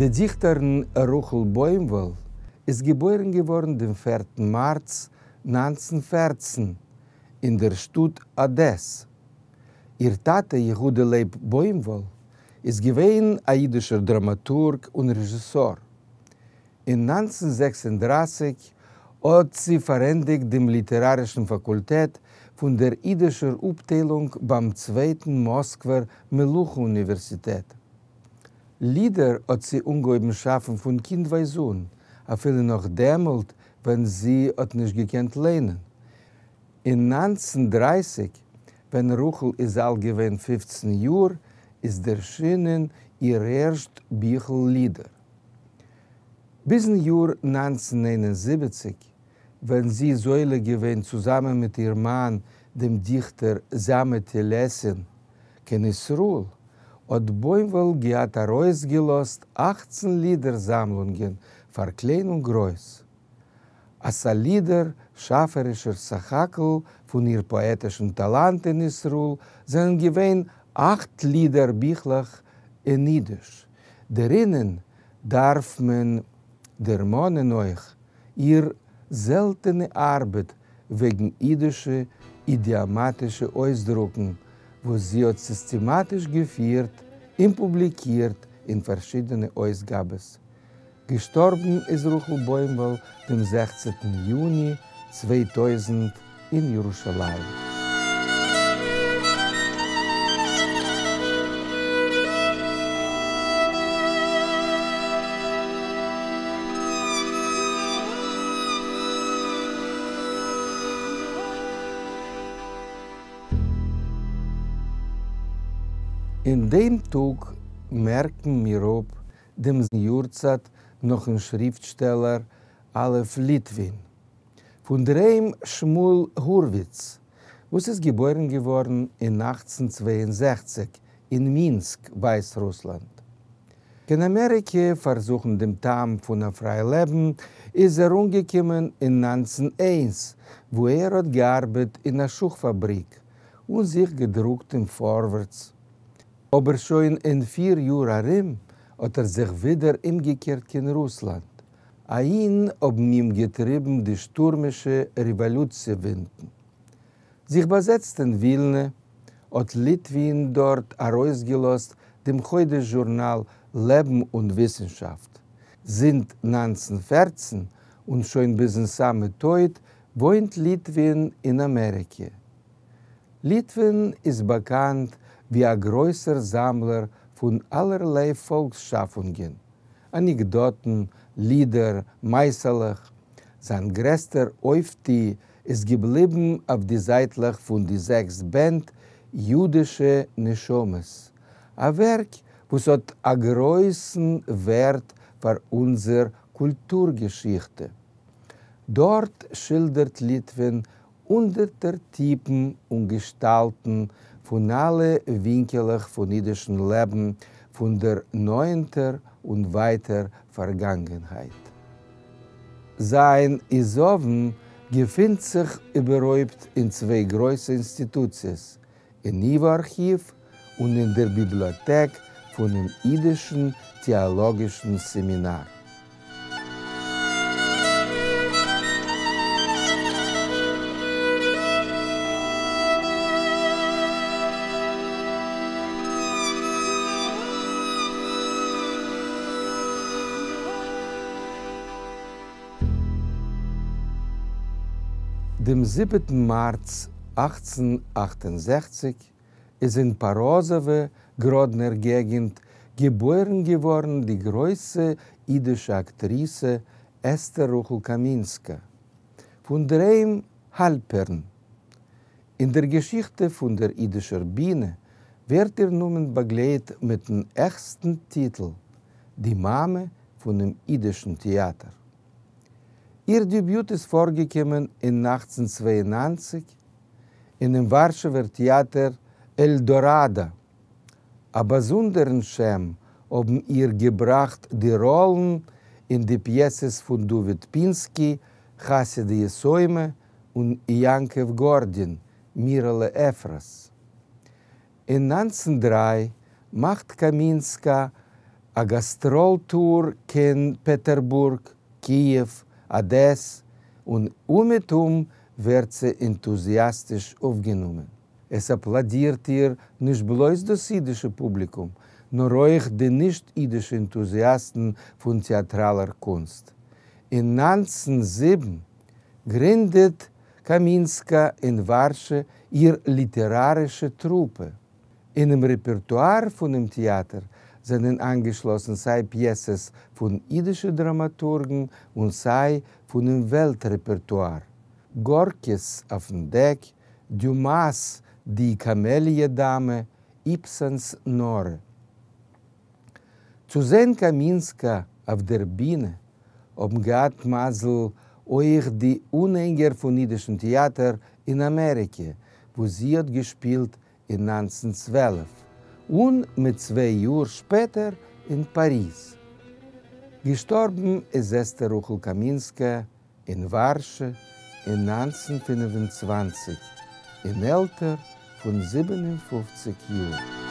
די דיכטערין רחל בוימוואל איז געבוירן געווארן דעם פערטן מארץ 1914 אין דער שטאט אדעס. איר טאטע יהודה לייב בוימוואל איז געווען א אידישער דראמאטורג און רעזשיסאר. אין 1936 האט זי פארענדיגט דעם ליטערארישן פאקולטעט פון דער אידישער אפטיילונג ביים צווייטן מאסקווער מלוכה אוניווערסיטעט. לידער האט זי אנגעהויבן שאפן פון קינדווייז אן, אפילו נאך דעמאלט ווען זי האט נישט געקענט ליינען. אין 1930, ווען רחל איז אלט געווען 15 יאר, איז דערשינען איר ערשט ביכל לידער. ביזן יאר 1971, ווען זי איז עולה געווען צוזאמען מיט איר מאן, דעם דיכטער זאמע טעלעסין, קיין ישראל, האט בוימוואל געהאט ארויסגעלאזט 18 לידער-זאמלונגען פאר קליין און גרויס. א סאלידער שאפערישער סך-הכל פון איר פאעטישן טאלאנט אין ישראל זענען געווען אכט לידער ביכלעך אין אידיש. דערינען דארף מען דערמאנען אויך איר זעלטענע ארבעט וועגן אידישע אידיאמאטישע אויסדרוקן, וואס זי האט סיסטעמאטיש געפירט און פובליקירט אין פארשידענע אויסגאבעס. געשטארבן איז רחל בוימוואל דעם 16טן יוני 2000 אין ירושלים. אין דעם טאג מערקן מיר אפ דעם יארצייט נאכן שריפטשטעלער א' ליטווין. פון דערהיים שמואל הורוויץ, וואס איז געבוירן געווארן אין 1862 אין מינסק, ווייסרוסלאנד. קיין אמעריקע פארזוכן דעם טעם פון א פריי לעבן איז ער אנגעקומען אין 1901, וואו ער האט געארבעט אין א שוך פאבריק און זיך געדרוקט אין פארווערטס. אבער שוין אין פיר יאר ארום האט ער זיך ווידער אומגעקערט קיין רוסלאנד. אהין האבן אים געטריבן די שטורמישע רעוואלוציע-ווינטן. זיך באזעצט אין ווילנע, האט ליטווין דארט ארויסגעלאזט דעם חודש-זשורנאל לעבן און וויסנשאפט. זינט 1914 און שוין ביזן סאמע טויט וואוינט ליטווין אין אמעריקע. ליטווין איז באקאנט ווי א גרויסער זאמלער פון אלערליי פאלקס-שאפונגען, אנעקדאטן, לידער, מעשה'לעך. זיין גרעסטער אויפטו איז געבליבן אויף די זייטלעך פון די זעקס בענד יודישע נשמות, א ווערק וואס האט א גרויסן ווערט פאר אונזער קולטור-געשיכטע. דארט שילדערט ליטווין הונדערטער טיפן און געשטאלטן פון אלע ווינקעלעך פון אידישן לעבן פון דער נאענטער און ווייטער פארגאנגענהייט. זיין עזבון געפינט זיך איבערהויפט אין צוויי גרויסע אינסטיטוציעס, אין ייוואו ארכיוו און אין דער ביבליאטעק פונעם אידישן טעאלאגישן סעמינאר. דעם זיבעטן מארץ 1868 איז אין פאראזאווע, גראדנער געגנט, געבוירן געווארן די גרויסע אידישע אקטריסע אסתר רחל קאמינסקא, פון דערהיים האלפערן. אין דער געשיכטע פון דער אידישער בינע ווערט איר נאמען באגלייט מיטן העכסטן טיטל, די מאמע פונעם אידישן טעאטער. איר דעביוט איז פארגעקומען אין 1892 אינעם ווארשעווער טעאטער עלדאראדא. א באזונדערן שם האבן איר געבראכט די ראלן אין די פיעסעס פון דוד פינסקי, חסיה די יתומה, און יעקב גארדין, מירעלע אפרת. אין 1903 מאכט קאמינסקא אַ גאַסטראָל-טור קיין פּעטערבורג, קיִעוו, אָדעס, און אומעטום ווערט זי ענטוזיאַסטיש אויפֿגענומען. עס אַפּלאָדירט איר נישט בלויז דאָס ייִדישע פּובליקום, נאָר אויך די נישט-ייִדישע ענטוזיאַסטן פֿון טעאַטראַלער קונסט. אין 1907 גרינדעט קאַמינסקאַ אין וואַרשע איר ליטעראַרישע טרופּע. אינעם רעפּערטואַר פֿונעם טעאַטער זענען אײַנגעשלאָסן סײַ פּיעסעס פֿון ייִדישע דראַמאַטורגן און סײַ פֿונעם וועלט-רעפּערטואַר, גאָרקיס אויפֿן דעק, דיומאַס די קאַמעליע-דאַמע, איבסענס נאָרע. צו זען קאַמינסקאַ אויף דער בינע האָבן געהאַט מזל אויך די אָנהענגער פֿון ייִדישן טעאַטער אין אַמעריקע, וווּ זי האָט געשפּילט אין 1912 און מיט צוויי יאָר שפּעטער אין פּאַריז. געשטאָרבן איז אסתּר רחל קאַמינסקאַ אין וואַרשע אין 1925 אין עלטער פֿון 57 יאָר.